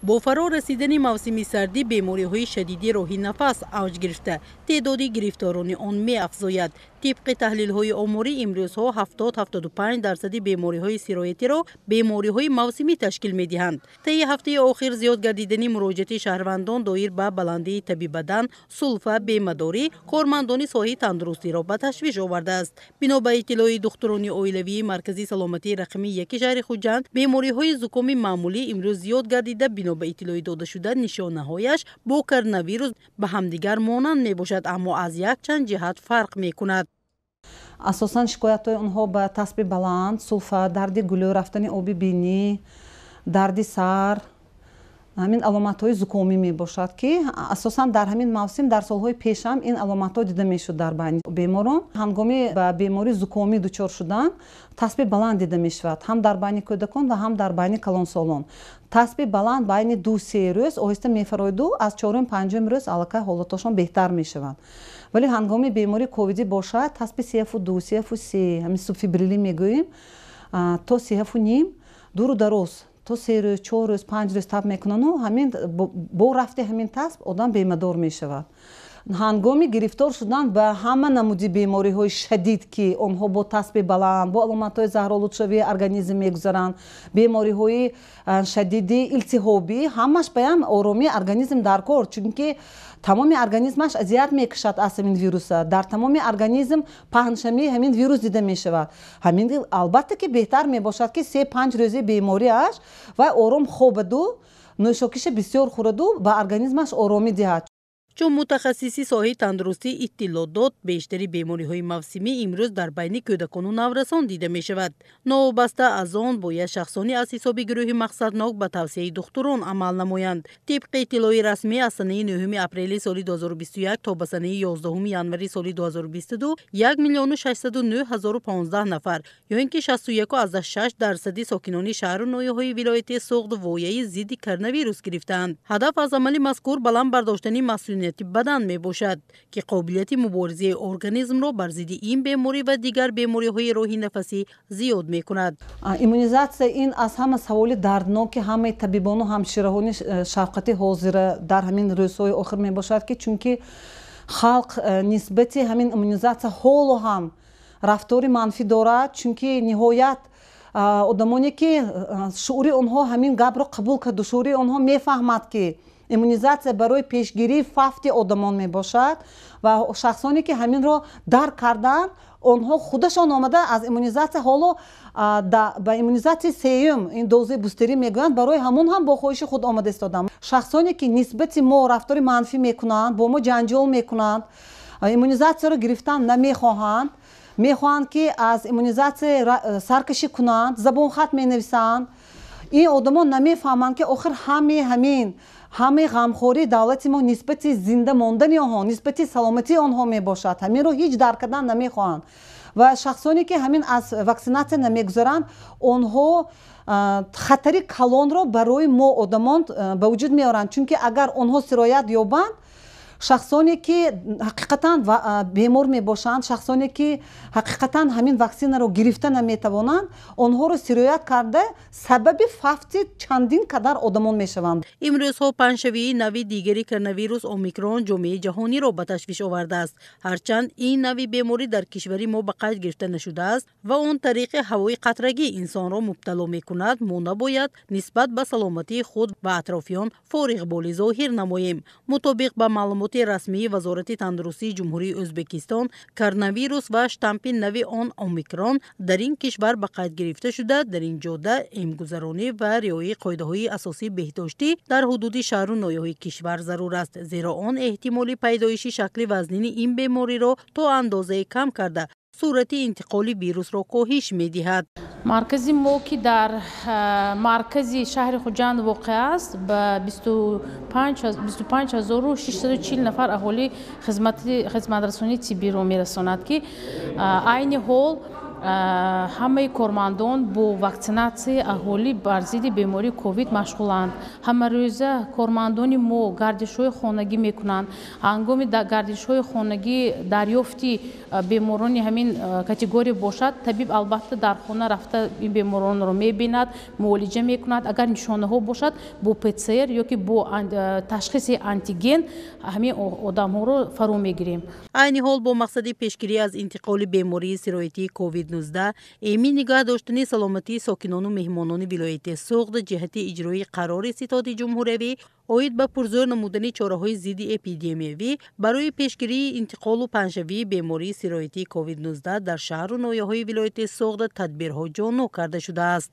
Бо фаро расидани мавсими сардӣ бемориҳои шадиди роҳи нафас авҷ гирифта, теъдоди гирифторони он меафзояд. Тибқи таҳлилҳои оморӣ, имрӯзҳо 70-75% бемориҳои сироятиро бемориҳои мавсимӣ ташкил медиҳанд. Таи ҳафтаи охир зиёд гардидани муроҷиати шаҳрвандон доир ба баландии таби бадан, сулфа, бемадорӣ кормандони соҳаи тандурустиро ба ташвиш овардааст. Бино ба иттилои духтурони оилавии Маркази саломатии рақами 1 шаҳри Хуҷанд, бемориҳои зукоми маъмулӣ имрӯз зиёд гардида, бино ба иттилои додашуда, нишонаҳояш бо коронавирус ба ҳамдигар монанд мебошад, аммо аз якчанд ҷиҳат фарқ мекунад. Асосан шикоятҳои онҳо ба таспи баланд, сулфа, дарди гулӯ, рафтани оби бинӣ, дарди сар, ҳамин аломатҳои зукомӣ мебошад, ки асосан дар ҳамин мавсим, дар солҳои пешам ин аломатҳо дида мешуд дар байни беморон. Ҳангоми ба бемории зукомӣ дучор шудан таспи баланд дида мешавад ҳам дар байни кӯдакон ва ҳам дар байни калонсолон. Таспи баланд байни 2-3 рӯз оҳиста мефароиду аз 4-5 рӯз аллакай ҳолатошон беҳтар мешаванд. Вале ҳангоми бемории ковидӣ бошад, таспи 3,2, 3,3, ҳамин субфебрилӣ мегӯем, то 3,5 дуру дароз, то 3 рӯз, 4 рӯз, 5 рӯз таб мекунану ҳамин бо рафти ҳамин тасб одам бемадор мешавад. Ҳангоми гирифтор шудан ба ҳама намуди бемориҳои шадид, ки онҳо бо таспи баланд, бо аломатҳои заҳролудшавии организм мегузаранд, бемориҳои шадиди илтиҳобӣ, ҳамаш баям оромии организм дар кор, чунки тамоми организмаш азият мекашад аз ҳамин вируса, дар тамоми организм паҳншавии ҳамин вирус дида мешавад. Ҳамин албатта ки беҳтар мебошад, ки 3-5 рӯзи бемориаш вай ором хобаду нӯшокиша бисёр хӯраду ба организмаш оромӣ диҳад. Чун мутахассиси соҳаи тандурустӣ иттилоъ дод, бештари бемориҳои мавсимӣ имрӯз дар байни кӯдакону наврасон дида мешавад. Новобаста аз он, бояд шахсони аз ҳисоби гурӯҳи мақсаднок ба тавсияи духтурон амал намоянд. Тибқи иттилои расмӣ, аз санаи 9 апрели соли 2021 то ба санаи 11 январи соли 2022 1 609 015 нафар, ё ин ки 61,6% сокинони шаҳру ноҳияҳои вилояти Суғд вояи зидди коронавирус гирифтаанд. Ҳадаф аз амали мазкур баланд бардоштани масунияти бадан мебошад, ки қобилияти муборизаи организмро бар зидди ин беморӣ ва дигар бемориҳои роҳи нафасӣ зиёд мекунад. Иммунизатсия ин аз ҳама саволи дардноки ҳамаи табибону ҳамшираҳони шафқати ҳозира дар ҳамин рӯзҳои охир мебошад, ки чунки халқ нисбати ҳамин иммунизатсия ҳоло ҳам рафтори манфӣ дорад, чунки ниҳоят одамоне ки шуури онҳо ҳамин гапро қабул карду шуури онҳо мефаҳмад, ки иммунизатсия барои пешгирии фавти одамон мебошад, ва шахсоне ки ҳаминро дарк карданд, онҳо худашон омада аз иммунизатсия ҳоло ба иммунизатсияи сеюм, ин дозаи бустерӣ мегӯянд, барои ҳамон ҳам бо хоҳиши худ омада истоданд. Шахсоне ки нисбати мо рафтори манфӣ мекунанд, бо мо ҷанҷол мекунанд, иммунизатсияро гирифтан намехоҳанд, мехоҳанд ки аз иммунизатсия саркашӣ кунанд, забонхат менависанд. Ин одамон намефаҳманд, ки охир ҳамаи ҳамин, ҳамаи ғамхории давлати мо нисбати зинда мондани онҳо, нисбати саломатии онҳо мебошад. Ҳаминро ҳеҷ дарк кардан намехоҳанд. Ва шахсоне ки ҳамин аз ваксинатсия намегузаранд, онҳо хатари калонро барои мо одамон ба вуҷуд меоранд, чунки агар онҳо сироят ёбанд, шахсоне ки ҳақиқатан бемор мебошанд, шахсоне ки ҳақиқатан ҳамин ваксинаро гирифта наметавонанд, онҳоро сироят карда сабаби фавти чандин қадар одамон мешаванд. Имрӯзҳо паҳншавии нави дигари коронавирус омикрон ҷомеаи ҷаҳониро ба ташвиш овардааст. Ҳарчанд ин нави беморӣ дар кишвари мо ба қайд гирифта нашудааст ва он тариқи ҳавои қатрагӣ инсонро мубтало мекунад, мо набояд нисбат ба саломатии худ ва атрофиён фориғболӣ зоҳир намоем. Мутобиқ ба маълумоти расмии Вазорати тандурустии Ҷумҳурии Ӯзбекистон, коронавирус ва штампи нави он омикрон дар ин кишвар ба қайд гирифта шуда, дар ин ҷода эмгузаронӣ ва риояи қоидаҳои асосии беҳдоштӣ дар ҳудуди шаҳру ноҳияҳои кишвар зарур аст, зеро он эҳтимоли пайдоиши шакли вазнини ин бемориро то андозае кам карда, суръати интиқоли вирусро коҳиш медиҳад. Маркази мо, ки дар маркази шаҳри Хуҷанд воқеъ аст, ба 25 640 нафар аҳолӣ хизматрасонии тиббиро мерасонад, ки айни ҳол Ҳамаи кормандон бо ваксинатсияи аҳолӣ бар зидди бемории ковид машғуланд. Ҳамарӯза кормандони мо гардишҳои хонагӣ мекунанд. Ҳангоми гардишҳои хонагӣ дарёфти беморони ҳамин категория бошад, табиб албатта дар хона рафта ин беморонро мебинад, муолиҷа мекунад. Агар нишонаҳо бошад, бо ПЦР ё ки бо ташхиси антиген ҳамин одамҳоро фаро мегирем. Айни ҳол бо мақсади пешгирӣ аз интиқоли бемории сироятии COVID-19, эмин нигаҳ доштани саломатии сокинону меҳмонони вилояти Суғд ҷиҳати иҷрои қарори Ситоди ҷумҳуриявӣ оид ба пурзӯр намудани чораҳои зидди эпидемиявӣ барои пешгирии интиқолу паҳншавии бемории сироятии COVID-19 дар шаҳру ноҳияҳои вилояти Суғд тадбирҳо ҷоннок карда шудааст.